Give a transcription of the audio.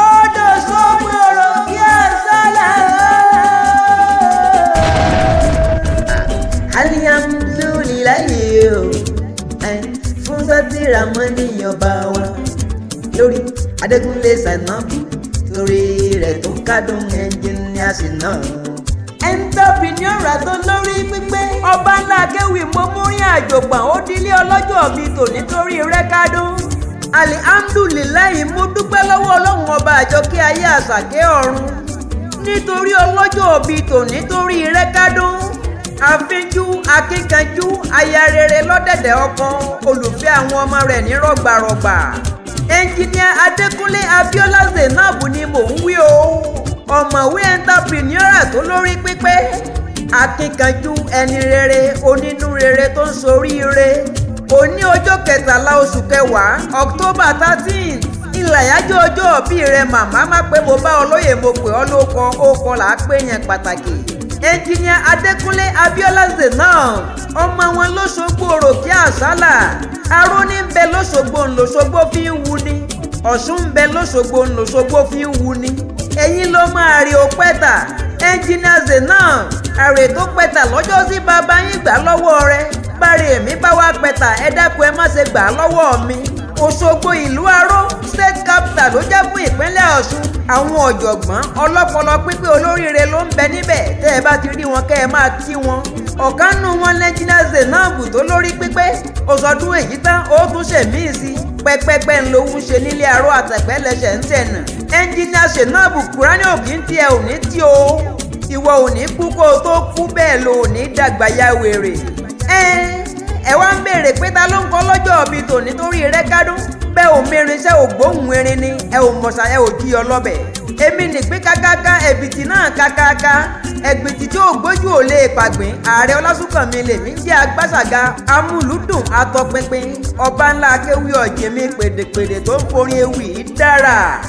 Odò sógbòrò kí ẹ sálà. Alihamdulilayi o, fún sátìrà mọ́níyàn bá wa lórí Adékúnlé Zainabu, torí rẹ̀ tó kádùn ẹnjìníà sí náà. Entrepreneur tó lórí pípé, ọba ńlá akéwì, mo mú rí àjògbọ̀n ó dílé ọlọ́jọ́ bíi tòní torí rẹ̀ kádùn. Alihamdulilayi, mo dúpẹ́ lọ́wọ́ Ọlọ́run Ọba àjọkẹ́ ayé, àṣàkẹ́ ọ̀run, nítorí ọlọ́jọ́ bíi tòní torí rẹ̀ kádùn. Àfínjú, akíkanjú, aya rere lọ́dẹ̀dẹ̀ ọkọ, olùfẹ́ àwọn ọmọ rẹ̀ ní rọ̀gbàrọ̀gbà. Ẹnjìníà Adékúnlé Abíọ́lá Zainab ni mò ń wí o, ọ̀mọ̀wé entrepreneur tó lórí pípé, akíkanjú, ẹni rere, onínú rere tó ń soríire. Òní ọjọ́ 13 oṣù 10, October 13, ìlàyájọ́ ọjọ́ òbí rẹ. Màmá má pé mo bá olóyè, mo pè ọ́ lóko, ó kọ là á pè yẹn pàtàkì. Ẹnjìníà Adékúnlé Abíọ́lá Zainab, ọmọ wọn lọ́sọ̀gbò òròkè àsálà. Aró ní ń bẹ lọ́sọ̀gbò ńlọ́sọ̀gbò fi ń wu ni, Ọ̀ṣun ń bẹ lọ́sọ̀gbò ńlọ́sọ̀gbò fi ń wu ni. Ẹ̀yin ló máa rí o pẹ́tà. Ẹnjìníà Zainab, àrè tó pẹ́tà lọ́jọ́ sí bàbá yín gbà lọ́wọ́ rẹ. Báre èmi bá wá pẹ́tà, ẹ dákun, ẹ má ṣe gbà á lọ́wọ́ mi. Òṣogbo, ìlú Aró, state capital ló jẹ́ fún ìpínlẹ̀ Ọ̀ṣun. Àwọn ọ̀jọ̀gbọ́n ọlọ́pọlọ pípé, olóríire ló ń bẹ níbẹ̀. Tẹ́ ẹ bá ti rí wọn, kẹ́ ẹ máa kí wọn. Ọ̀kan nù wọn lẹ́jìnà Zainab tó lórí pípé. Òṣọdún èyí tán, ó tún ṣèmíì sí pẹ́pẹ́pẹ́ ń lowó ṣe nílé aró, àtẹ̀pẹ́ lẹ́sẹ̀ ń tẹ̀nà. Ẹnjìnà Zainab, Kúránì òkì ń tiẹ̀ ò ní tí o, ìwọ ò ní kú kó o tó kú, bẹ́ẹ̀ lo ò ní dàgbà ya wèrè. Ẹ ẹ wá ń béèrè pé ta ló ń kọ́ lọ́jọ́ bíi tòní torí rẹ kádùn bẹ́ẹ̀? Ò merinṣẹ́ ògbóhùn erin ni, ẹ ò mọ̀ṣà, ẹ ò jí ọlọ́bẹ̀. Èmi nìpín kákáká, ẹ̀bìtì náà kákáká, ẹ̀gbìtì tí ò gbójú ò lè pàgbín. Ààrẹ Ọlásùnkànmí lèmi ń jẹ́, agbáṣàga amúlùdùn atọpinpin, ọba ńlá akéwì, ọ̀jẹ̀mí pèdèpèdè tó ń forin ewì dára.